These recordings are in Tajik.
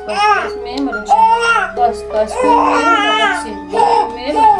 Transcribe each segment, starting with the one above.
бас бас мемирам бас бас мемирам мемирам.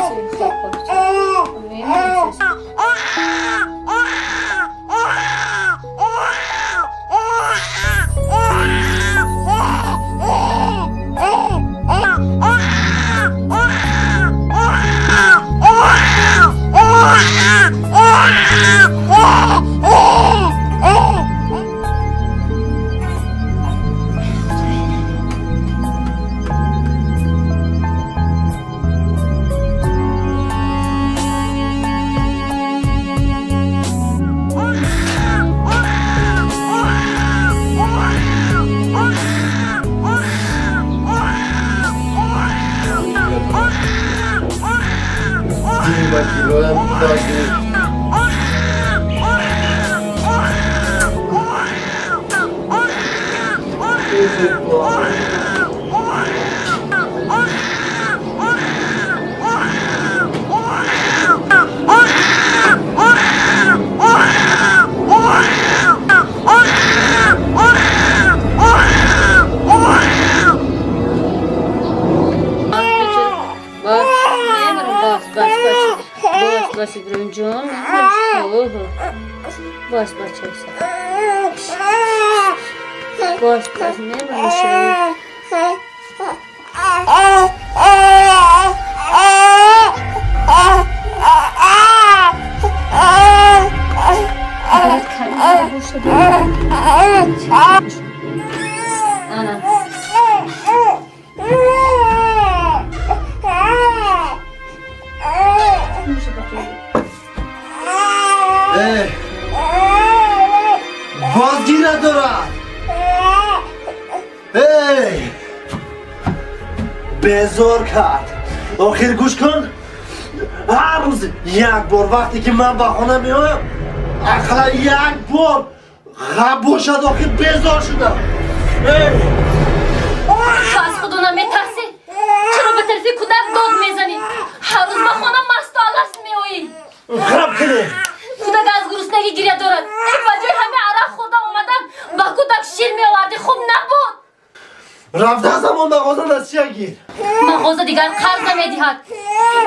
Бас бачаси. Бас бас мемирам. Боз гира дорад. Эй! Безор кард. Охир гӯш кун. Ҳар рӯз як бор вақте ки ман ба хона меоям, ақла як бор ғаб бошад, охир безор шудам. Эй! Ту аз худо наметарсӣ? Чаро ба тарафи кӯдак дод мезанӣ? Ҳар рӯз ба хона масту аласт меоӣ. Ғаб кунӣ. Кӯдак аз гуруснагӣ гиря дорад. Ба ҷои ҳама арақ хӯрда омадан ба кӯдак шир меовардӣ, хуб набуд. Рафта аз ҳамон мағоза насия гир. Мағоза дигар қарз намедиҳад.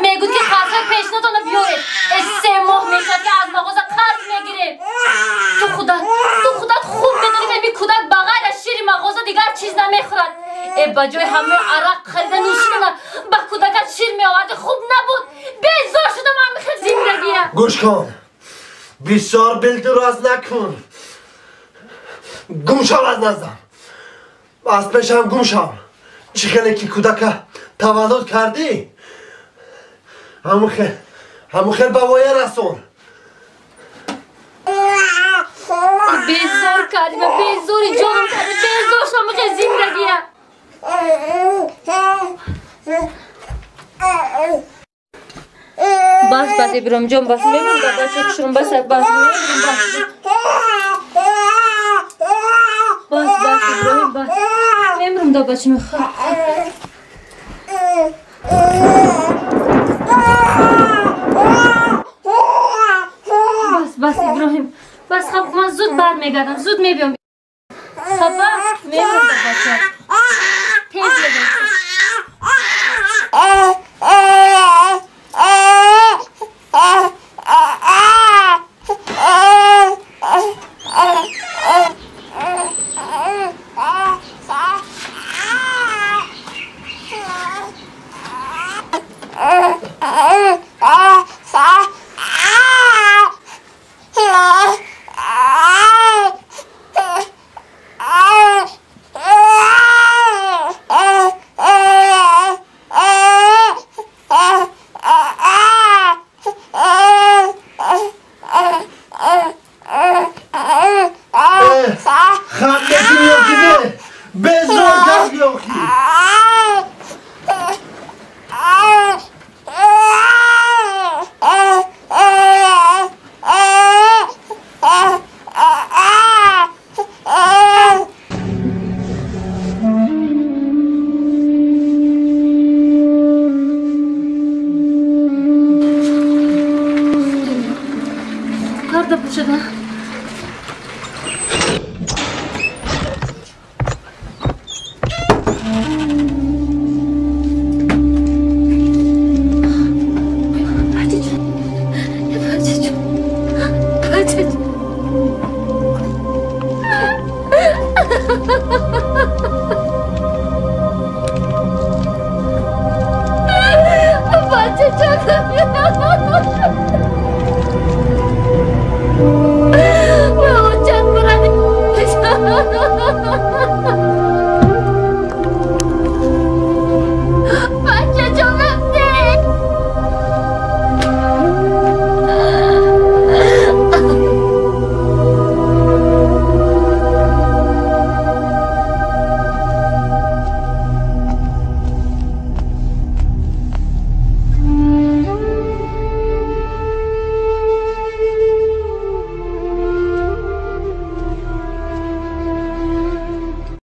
Мегӯд ки қарзҳои пешнотона биёред. 3 моҳ мешавад ки аз мағоза қарз мегирем. Ту худат хуб медонӣ ки ин кӯдак ба ғайр аз шири мағоза дигар чиз намехӯрад. Ба ҷои ҳамаи арақ харида нӯшидана ба кӯдакат шир меовардӣ, хуб набуд. Безор шудам ҳамин зиндагия. Гӯш кун. Бисёр билдуроз накун. Гум шав аз наздам. Аз пешам гум шав. Чӣ хеле ки кӯдака таваллуд кардӣ, ҳамун хел ба воя расон. Безор кардӣ ва безори ҷонам кардӣ. Безор шудам ҳамин хел зиндагия. Бас бас Иброҳимҷон, бас мемирам дар бача кушрум, бас бас мемирам, бас бас бас Иброҳим, бас мемирам дар бача мехоҳам. Бас бас Иброҳим, бас хаб ман зуд бармегардам, зуд мебиём. Хаб бас мемирам дар бача. Тез мебиём. Безор кардӣ охир.